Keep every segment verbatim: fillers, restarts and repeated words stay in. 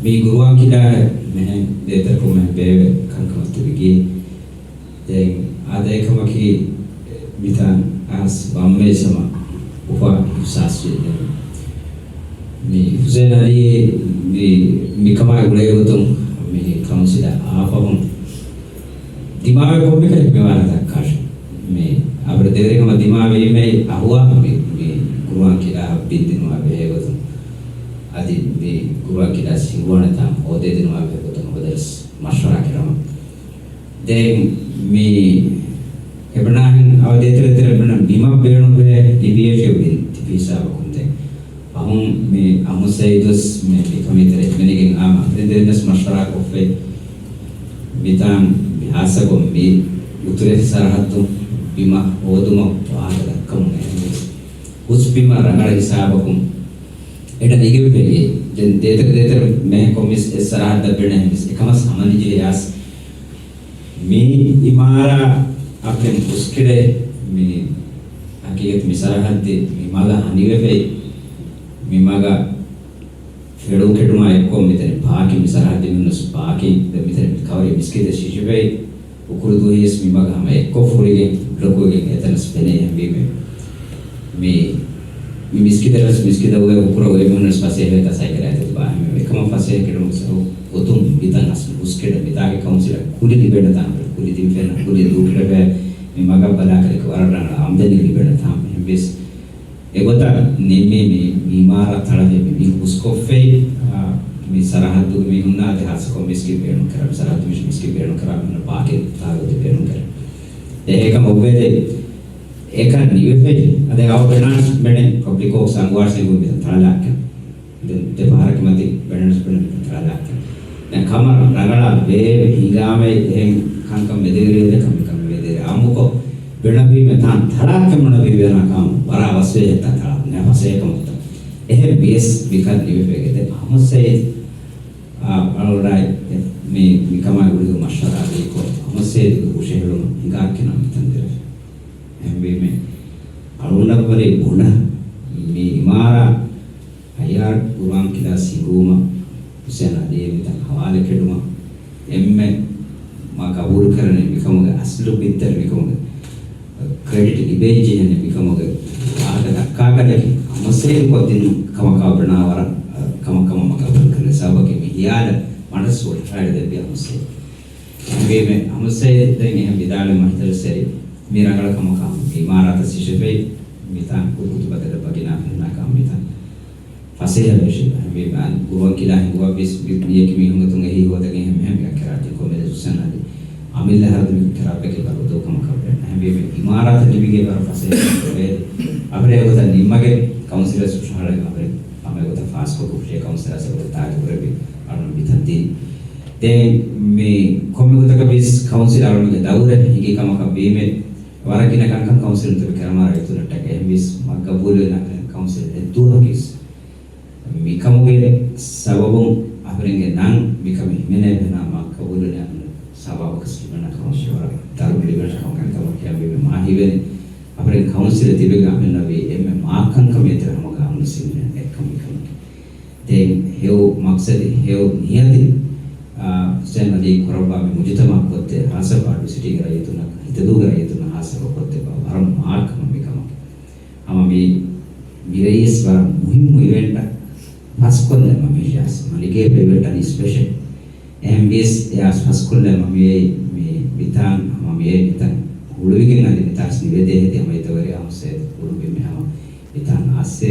މި ގުރުއާން ކިލާ މިހެން ދޭތެރެކޮށް މިހެން ބޭއްވޭ ކަންކަމަށް ތިބިގި. ދެން އާދަ އެކަމަކީ މިތާން އައިސް ވަންވެއްޖެ ހަމަ އުފާ އިހްސާސްވި. ދެން މި ހުސެން އަލީ މި، މިކަމާ ގުޅޭގޮތުން މި ކައުންސިލަށް އާފަހުން ދިމާވެ ކޮންމެކަނި މިވާނެ ދައްކާށެ. މި އަބަރ ދެވެރި ހަމަ ދިމާވީމެ އަހުވާ މި، މި ގުރުއާން ކިލާ ބިންދިނުމާ ބެހޭގޮތުން އަދި މި ގުރުއާން ކިލާ ސިނގުވާނެތާ ހޯދޭދިނުމާ ބެހޭގޮތުން އަބަދަވެސް މަޝްވަރާ ކެރަމަ. ދެން މި އެބަނާހެން އަވަދޭތެރެތެރެ ބަނަ ބިމަށް ބޭނުންވޭ ލިބިޔޭށޭ ތިބި ހިސާބަކުން ދެން ފަހުން މި އަމު ސައީދުވެސް މި މިކަމީތެރެ ހިމެނިގެން އާ މަހްރިން ދެންނަސް މަޝްވަރާ ކޮށްފައި. މިތާން މި ހާއްސަކޮށް މި އުތުރެއް ސަރަހައްދު ބިމަށް ހޯދުމަށް ވާހަކަ ދައްކަމުން އެހެންވެސް ހުސް ބިމަށް ރަނގަޅަށް ހިސާބަކުން އެޑަ ނިގެވިފައި. ދެން ދޭތެރެ ދޭތެރެ މެހެން ކޮމިސް އެ ސަރަހައްދަށް ބެނެ ހެންވެސް އެކަމަސް ހަމަނިޖެހި އާސް މި އިމާރާ އަކެން ހުސްކެޑެ މި ހަގީގަތު މި ސަރަހައްދެއް މި މަގަށް ހަނިވެފައި. މި މަގަށް ފެޅުކެޑުމާ އެއްކޮށް މިތަނި ޕާކިން މި ސަރަހައްދެއް މިންނަސް ޕާކިން ދެ މިތަނި މި ކަވަރި މިސްކިތެއް ޝިޝިފައި. އުކުރުދޫ ހިޔަސް މި މަގަށް ހަމަ އެއްކޮށް ފުޅިގެން ބްލޮކުވެގެން އެތަނަސް ފެނޭ ހެންވީމެ. މި، މި މިސްކިތަށް މިސްކިތަށް އުޅޭ ހުކުރަ އުޅޭ މީހުންނަސް ފަސޭހަވެ ތަސައިކަރާތެ ބާހެމެ އެކަމަށް ފަސޭހަ ކެޑުމުގެ ސަބަބު ގޮތުން މިތަން އަސްލު ހުސްކެޑަ މިތާގެ ކައުންސިލަށް ކުލި ލިބޭނެ ތާން ކުލި ދިންފޭނަ ކުލި ދޫކުރެވޭ މި މަގަށް ބަލާކަލެކެ ވަރަށް ރަނގަޅަށް އާމްދަނީ ލިބޭނެ ތާން އެހެންވެސް އެގޮތަށް ނިންމީ މި އިމާރާތް ތަޅަފެ މި ހުސްކޮށްފައި، އާ، މި ސަރަހައްދުގެ މީހުންނާ އަދި ހާއްސަކޮށް މިސްކިތް ބޭނުން ކަރާ، މި ސަރަހައްދު މި މިސްކިތް ބޭނުން ކަރާ މީހުންނަށް ޕާކެއް ތާގޮތެއް ބޭނުން ކަރާ. އެހެންކަމަށް އޮވޭ އެކަން ނިވެފައި. އަދި އަވަ ބެނާންސް ބެނެ ޕަބްލިކް ވޯކްސް އަންގުވާށޭ މިތަން ތަޅަލާކަން. ދެ، ދެ ފަހަރަކު މަތި ބެނަންސް ބެނަން ތަޅާލާކަން. ދެން ކަމަށް ރަނގަޅާ ބޭ ހިނގާމެ އެހެން ކަންކަން މެދެވެރިވެދެ ކަމެއް ކަމެއް ވެދެވެރި. އާއްމުކޮށް ބެނަވީމެ ތާން ތަޅާކަމުނަ ވީވެނާ ކަމު ވަރާ ވަސްވޭ ހެއްތާ ތަޅާ ނެ ފަސޭހަކަމަށްތަ. އެހެން ވިޔަސް މިކަން ނިވެފައިގެ ދެ އަހްމަދު ސައީދު، އާ، އަޅުގަނޑާއި މި، މިކަމާއި ގުޅިގެން މަޝްވަރާ ދީކޮށް އަހްމަދު ސައީދުގެ ހުށަހެޅުން ހިނގާ ކިނާ މިތަން ދެރަ. އެހެންވީމެ އަޅުގަނޑަށްވަރޭ ބުނަ މި އިމާރާ އަޔާ ގުރުއާން ކިލާ ސިނގުވުމަށް ހުސެން އަލީ މިތަން ހަވާލުކެޑުމަށް އެންމެ މާ ގަބޫލުކަރަނީ މިކަމުގެ އަސްލު ބިއްދަރު މިކަމުގެ ކްރެޑިޓް ލިބޭ ޖެހެނީ މިކަމުގެ ވާހަކަ ދައްކާކަލެކި އަމަސޭ ކޮށްދިނު ކަމަކާ ބުނާ ވަރަށް ކަމަކަމަށް މަ ގަބޫލުކަރަނީ ސަބަބަކީ މި ހިޔާލަށް މަނަސް ވޮޓް ހައިޑް ދެއްވި އަމަސޭ. އެހެންވީމެ އަމަސޭ ދެން އެހެން ވިދާޅުވި މަހިތަރު ސެރި މި ރަނގަޅަށް ކަމަކާ އިމާރާތަށް ސިށެފައި މިތާން ކުދުކުތު ބަދަލަށް ބަގިނާ ފެންނާކާ މިތާން ފަސޭހަ ވެށި މި ގުރުއާން ކިލާ ހިނގުވައްވިސް މި މިޔަކި މީހުންގެ ތުނގެ ހީ ހޯދަގެން ހެމް ހެމް އެއްކެރާ ދިކޮމެދެ ސުސެން އަލީ އަމިއްލަ ހަރުދު މި ކެރާބެކެ ބަރުދޯ ކަމަކަށް ވެ. އެހެންވީމެ އިމާރާތަށް ލިބިގެ ވަރަށް ފަސޭހަ ވޭ. އަބަރޭ ގޮތަށް ނިންމަގެ ކައުންސިލަށް ސުށަހަޅައި އަބަރެ ހަމަ ގޮތަށް ފާސްކޮށް ހުށޭ ކައުންސިލަށް ސަބަބު ތާގި ކުރެއްވި އަޅުން މިތަން ދީ. ދެން މި ކޮންމެ ގޮތަކަށް ވިސް ކައުންސިލް އަޅުންގެ ދައުރެއް ހިނގި ކަމަކަށް ވީމެ ވަރަށް ގިނަ ކަންކަން ކައުންސިލުން ތިބި ކެރަމާ ރައްޔިތުންނަށްޓަކައި އެހެންވީސް މަގްގަބޫލުވެ ނަގަނެ ކައުންސިލް އެއްދުވަހަކީސް މިކަމުގެ ސަބަބުން އަހަރެންގެ ނަން މިކަމެއް ހިމެނޭ ބެނާ މައްކަބޫލު ނޭނގުނު ސަބަބަކަސް ހިމެނޭ ކަމަށް ޝިއުރަށް ދަރުން ލިބޭނެ ކަމަކަށް ކަމަށް ކިޔަންވީމެ މާ ހީވެނި އަހަރެން ކައުންސިލެއް ތިބެގެން އަހަންނަށްވީ އެންމެ މާ ކަންކަމެއް ތެރެ ހަމަ ގާމުން ސިމެނޭ އެއްކަމަކަމަކީ. ދެން ހެޔޮ މަޤްޞަދެއް ހެޔޮ ނިޔަތެއް، އާ، ހުސެން އަލީ ކުރައްވާ މި މުޖުތަމަޢަ ކޮށްދޭ ހާއްސަކޮށް އަޑުސިޓީގެ ރައްޔިތުންނަށް ހިތަދޫގެ ރައްޔިތުންނަށް ހާއްސަކޮށް ކޮށްދެއްވާ ވަރަށް މާ ކަމެއް މިކަމަކީ. ހަމަ މި މިރައީސް ވަރަށް މުހިއްމު އިވެންޓަށް ފަސްކޮށްލަން މަ މި އިޖާޒަތް މަ ނިގޭ އިވެންޓަށް އިސްޕެޝަލް. އެހެންވިޔަސް އެއާސް ފަސްކޮށްލަން މަ މިއައީ މި މިތާން ހަމަ މިއޭ މިތަން ހުޅުވިގެން އަދި މިތާސް ނިވެދޭ ހެދި ހަމަ އެތަވަރި އަހުސޭ ހުޅުވި މި ހަމަ މިތާން އާސޭ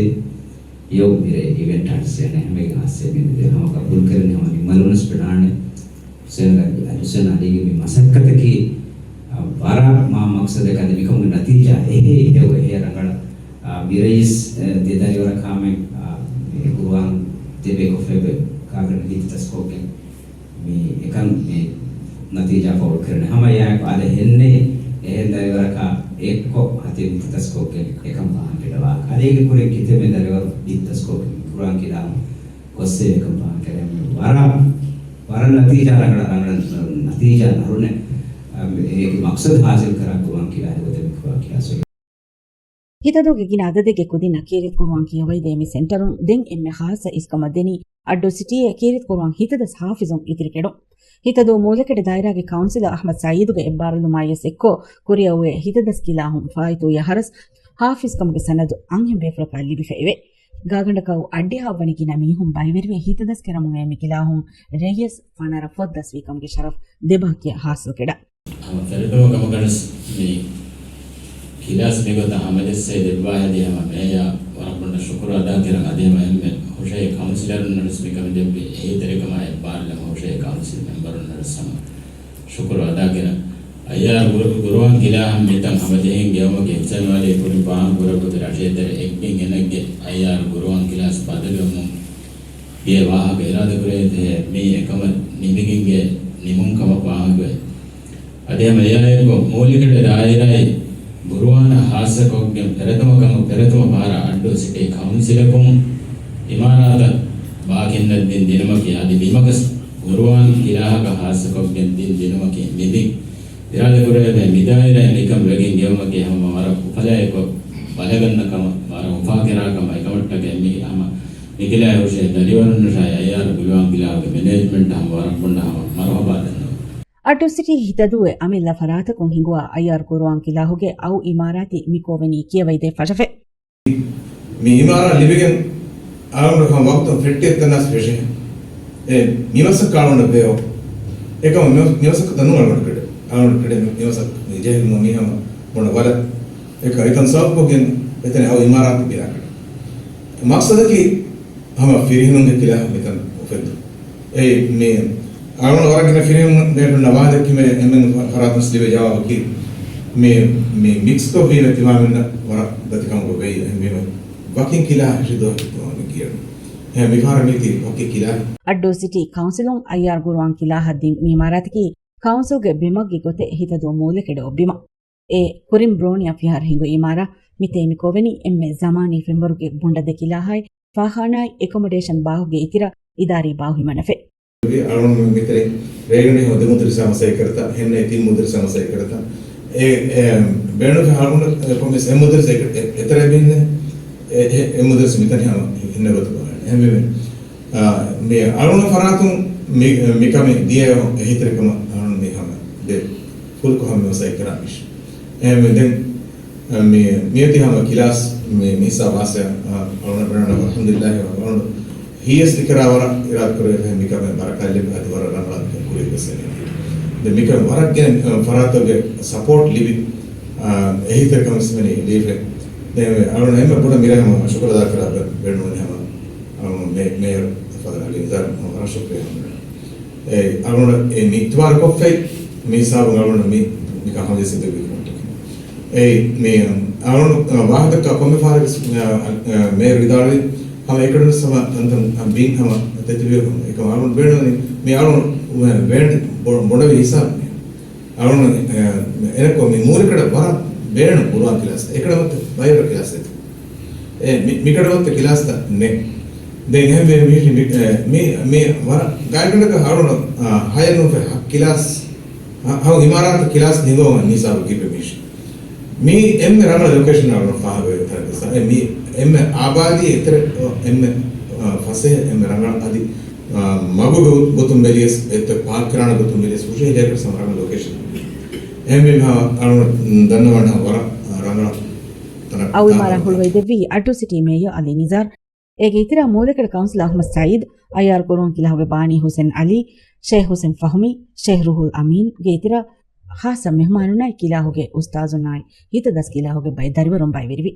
ޔޯ މިރޭ އިވެންޓް އަހަރުސޭން އެހެމެގެން އައްސޭ މި ދެ ހަމަ ގަބޫލުކެރެން ހަމަ ނިންމަލުނަސް ބެނާނެ. ހުސެން އަލީ، އަލި ހުސެން އަލީގެ މި މަސައްކަތަކީ، އަ، ވަރަށް މާ މަޤްޞަދެއް ކަން މިކަމުގެ ނަތީޖާ އެހޭ ހެޔޮ އެހޭ ރަނގަޅަށް، އަ، މިރައީސް، އެ، ދެ ދަރިވަރަކާމެ، އަ، މި ގުރުއާން ދެބޭ ކޮށްފައި ކާކަން ހިތަސްކޮށްގެން މި އެކަން މި ނަތީޖާ ފޯރުކެރެނެ ހަމަ އެއާއެކު އާދެ ހެންނެ އެހެން ދަރިވަރަކާ އެއްކޮށް ހަތި ހިތަސްކޮށްގެން އެކަން ފާހަގަކެޑަވާ. އަދި އޭގެ ކުރިން ކިތައްމެ ދަރިވަރު ހިތަސްކޮށްގެން ކުރާން ކިލާމު ގޮއްސޭ އެކަން ފާހަގަކެރެން ވަރަށް، ވަރަށް ނަތީޖާ ރަނގަޅަށް، ރަނގަޅަށް ނަތީޖާ ނަރުނެ، އަ، އޭގެ މަޤްޞަދު ހާސިލް ކަރާ ކުރާން ކިލާ ހެގޮތެއް ކުރާ ކިޔާ ސޮ ހިތަދޫގެ ގިނަ އަދަދެއްގެ ކުދިންނަށް ކީރިތި ކުރުވާން ކިޔަވައިދޭ މި ސެންޓަރުން ދެން އެންމެ ޚާއްޞަ އިސްކަމަށް ދެނީ އައްޑޫ ސިޓީއެއް ކީރިތި ކުރުވާން ހިތަދަސް ޙާފިޒުން އިތުރުކެޑުން. ހިތަދޫ މޫލެކެޑެ ދާއިރާގެ ކައުންސިލަރ އަޙްމަދު ސައީދުގެ އެއްބާރުލުމާއި އެސް އެއްކޮށް، ކުރިއަށް އޮވޭ ހިތަދަސް ކިލާހުން ފާއިތުވިޔަ ހަރަސް ޙާފިޒްކަމުގެ ސަނަދު އަންހެން ބޭފުޅަކަށް ލިބިފައިވޭ. ގާގަނޑަކަށް އައްޑިހައަށްވަނި ގިނަ މީހުން ބައިވެރިވެ ހިތަދަސް ކެރަމުން އެ މި ކިލާހުން ރެއްޔަސް ފަނަރަ ފޮތް ދަސްވީ ކަމުގެ ޝަރަފް ދެބަހަކިޔަށް ޙާޞިލް ކެޑަ. ހަމަ ފެރަތަމަ ކަމަކަށް މި ކިލާސް މިގޮތަށް ހަމަޖައްސައި ދެއްވާ ހެދި ހަމަ މޭޔާ ވަރަށް ބޮޑަށް ޝުކުރު އަދާ ކެރަން. އަދި ހަމަ އެންމެ ހުށަހެޔޮ ކައުންސިލަރުންނަށް ވެސް މިކަމެއް ދެއްވި އެހީތެރިކަމާ އެއްބާރުލަން ހުށަހެޔޮ ކައުންސިލް މެމްބަރުންނަށް ވެސް ހަމަ ޝުކުރު އަދާ ކެރަން. އައްޔާރު ގުރު-، ގުރުއާން ކިލާހަށް މިތަން ހަމަޖެހިގެން ގެއުމަކީ އެފްސީއެމްއެލް ކުރިން ފާހަގަކުރެއްވި ރަށެއް ތެރެ އެއްގެން ގެނެއްގެ އައްޔާރު ގުރުއާން ކިލާސް ބަދަލުވަމުން ގެ ވާހަކަ އިރާދަކުރެވޭތެހޭ މީ އެކަމަށް ނިމިގެންގެ ނިމުން ކަމަށް ފާހަގަވޭ. އަދި ހަމަ އެއާއެކު މޫލިކެޑެ ދާއިރާއި ގުރުއާނަށް ހާއްސަކޮށްގެން ފެރަތަމަ ކަމަށް ފެރަތަމަ ފަހަރަށް އައްޑޫ ސިޓީ ކައުންސިލަކުން އިމާރާތަށް ބާކިންނަށް ދިން ދިނުމަކީ އަދި ބިމަކަސް ގުރުއާން ކިލާހަކަށް ހާއްސަކޮށްގެން ދިން ދިނުމަކީ މިދިން އިރާދަކުރެވޭ މިދާއިރާ މިކަން ވެގެން ގެއުމަކީ ހަމަ ވަރަށް އުފަލާއެކު ބަލަގަންނަ ކަމަށް ވަރަށް އުފާކެރާ ކަމަށް އެކަމަށްޓަކައި މި ހަމަ މިކިލާ ހުށަހެ ދަރިވަރުންނަށާއި އައްޔާރު ގުރުއާން ކިލާހުގެ މެނޭޖްމަންޓަށް ހަމަ ވަރަށް ބޮޑަށް ހަމަ މަރުހަބާ ދަންނަވަން. އައްޑޫ ސިޓީ ހިތަދޫއެއް އަމިއްލަ ފަރާތަކުން ހިނގުވާ އައްޔާރު ގުރުއާން ކިލާހުގެ އައު އިމާރާތީ މިކޯވެނީ ކިޔަވައިދޭ ފަށަފައި. މި އިމާރާތް ލިބިގެން އަޅުގަނޑު ހަމަ ވަގުތުން ފެއްޓިއެއްތަން ނަސް ފެށި. އެ މިމަސައްކަތް އަޅުގަނޑަށް ބޭއޯ. އެކަމަ މި-، މިމަސައްކަތަށް ނޫން އަޅުގަނޑު ކެޑެ. އަޅުގަނޑު ކެޑެ މި-، މިމަސައްކަތް މި ޖެހިލުމަށް މީ ހަމަ ބޮޑަށް ވަލަށް. އެކަ-، އެކަން ސަބަބުކޮށްގެން އެތަނެއް އައު އިމާރާތު ބިނާކެޑެ. މަޤްޞަދަކީ ހަމަ ފިރިހެނުންގެ ކިލާ މިތަން އުފެއްދުން. އެއީ މި އަޅުގަނޑު ވަރަށް ގިނަ ފިރިހެނުން މޭ ހުންނަ ވާހަކަ ދެއްކި މޭ އެންމެން ފަރާތުން ލިބޭ ޖަވާބަކީ މި، މި މިކްސްކޮށް ހީވޭ ތިމާމެންނަށް ވަރަށް ދަތިކަމަކު ވެއްޖެ. އެހެންވީމަ ވަކިން ކިލާ ހިށި ދުވަހަކު ތިމާމެން ކިޔަން. އެހެން މިފަހަރަށް މީތީ ވަކި ކިލާ. އައްޑޫ ސިޓީ ކައުންސިލުން އައްޔާރު ގުރުއާން ކިލާހަށް ދިން މި އިމާރާތަކީ ކައުންސިލްގެ ބިމަށްގެ ގޮތެއް ހިތަދޫ މޫލެކެޑެ އޮއްބިމަށް. އެ ކުރިން ބްރޯނިއާ ފިހާރަ ހިނގު އިމާރާ މިތޭ މިކޯވެނީ އެންމެ ޒަމާނީ ފެންވަރުގެ ބުނޑަ ދެ ކިލާހާއި ފާޚާނާއި އެކޮމޮޑޭޝަން ބާހުގެ އިތިރަށް އިދާރީ ބާހު ހިމަނަފެ. އަޅުން މިތެރެ ރޭގަނޑި ހަމަ ދެ މުދައްރިސާ މަސައްކަތް ކަރަތަ، ހެންނެ ތިން މުދައްރިސާ މަސައްކަތް ކަރަތަ. އެ، އެ، ބޭނުން އަޅުން ކޮމިސް އެ މުދައްރިސް އެ، އެ، އެތެރެ ބިން އެ، އެ، އެ މުދައްރިސް މިތަން ހަމަ ހިންނަ ގޮތު ބާނެ. އެހެންވެ، އާ، މި އަޅުން ފަރާތުން މި، މިކަމެއް ދިޔައިރު އެހީތެރިކަމަށް އަޅުން މި ހަމަ ދެ ފުލްކޮށް ހަމަ މަސައްކަތް ކަރާ މިޝި. އެހެންވެ ދެން މި، މިއޮތީ ހަމަ ކިލާސް މި، މި ހިސާބާސެ، އަޅުން ބެނަން އަލްޙަމްދުލިއްލާހި އަޅުން ހިޔަސް ދިކަރާ ވަރަށް އިރާދަ ކުރެވޭ މިކަމެއް ބަރަކާތް ލިބި އަދި ވަރަށް ރަނގަޅަށް ކުރިއަށް ވެސް އެނގޭ. ދެން މިކަމެއް ވަރަށް ގިނަ ފަރާތުގެ ސަޕޯޓް ލިބި، އެހީތެރިކަމެއް ވެސް މި ލިބިފަ. ދެން އަޅުން އެންމެ ބޮޑަށް މިރޭ ހަމަ ޝުކުރު އަދާ ކުރާ ބެ-، ބޭނުން ހަމަ އަޅުން މޭ-، މޭޔަރ އަލީ ނިޒާރަށް ހަމަ ވަރަށް ޝުކުރިއްޔާ ހަމަ. އެ، އަޅުގަނޑަށް އެ މި އިތުބާރު ކޮށްފައި މި ހިސާބުން އަޅުގަނޑަށް މި، މިކަން ހަމަޖެއްސެވި ކަމަށްޓަކައި. އެ، މި، އަ، އަޅުގަނޑު، އަ، ވާހަކަ ދައްކާ ކޮންމެ ފަހަރަކު، އަ، އަ، މޭޔަރ ވިދާޅުވި ހަމަ އެކަޑުން ހަމަ ތަންތަން ބިން ހަމަ ދެތިބި އެކަމަ އަޅުގަނޑު ބޭނުން މި އަޅުގަނޑު ބޭނުން ބޮ-، ބޮޑަވި ހިސާބު މި. އަޅުގަނޑު، އެ، އެނެއްކޮށް މި މޫލިކަޑަ ވަރަށް ބޭނުން ގުރުއާން ކިލާސް. އެކަޑަ ވައްތަ ބައިވަރު ކިލާސް އެތި. އެ، މި-، މިކަޑަ ވައްތަ ކިލާސްތައް ނެ. ދެން އެހެން މި، މި، މި، މި ވަރަށް ގާތްގަނޑަކަށް އަޅުގަނޑު، އާ، ހަޔެއް ނުވެ ހަ-، ކިލާސް ހަ-، ހަ-، އިމާރާތަށް ކިލާސް ހިނގަވަން މި ހިސާބު ގިބެ މީޝި. މީ އެންމެ ރަނގަޅަށް ލޮކޭޝަން އަޅުގަނޑު ފާހަގަވޭ ތަނެއް ސާ. އެ މީ އެންމެ އާބާދީ އެތެރެ އެންމެ، އާ، ފަސޭހަ އެންމެ ރަނގަޅަށް އަދި، އާ، މަގު ގޮ-، ގޮތުން ވެލިޔަސް އެތައް ޕާކް ކިރާނެ ގޮތުން ވެލިޔަސް ހުށަހެލި އެކަ ސަމަ ރަނގަޅަށް ލޮކޭޝަން. އެހެންވީމަ އަޅުގަނޑު ދަންނަވަން ވަރަށް ރަނގަޅަށް ތަނަށް އައު އިމާރާ ހުޅުވައިދެއްވީ އައްޑޫ ސިޓީ މޭޔަރ އަލީ ނިޒާރް. އޭގެ އިތުރަށް މޫލެކަޑަ ކައުންސިލަރ އަޙްމަދު ސައީދު، އައްޔާރު ގުރުއާން ކިލާހުގެ ބާނީ ހުސެން އަލީ، ޝޭޚް ހުސެން ފަހުމީ، ޝޭޚް ރުހުލް އަމީންގެ އިތުރަށް ޚާއްޞަ މެހުމާނުންނާއި ކިލާހުގެ އުސްތާޒުންނާއި ހިތަދަސް ކިލާހުގެ ބައެއް ދަރިވަރުން ބައިވެރިވި.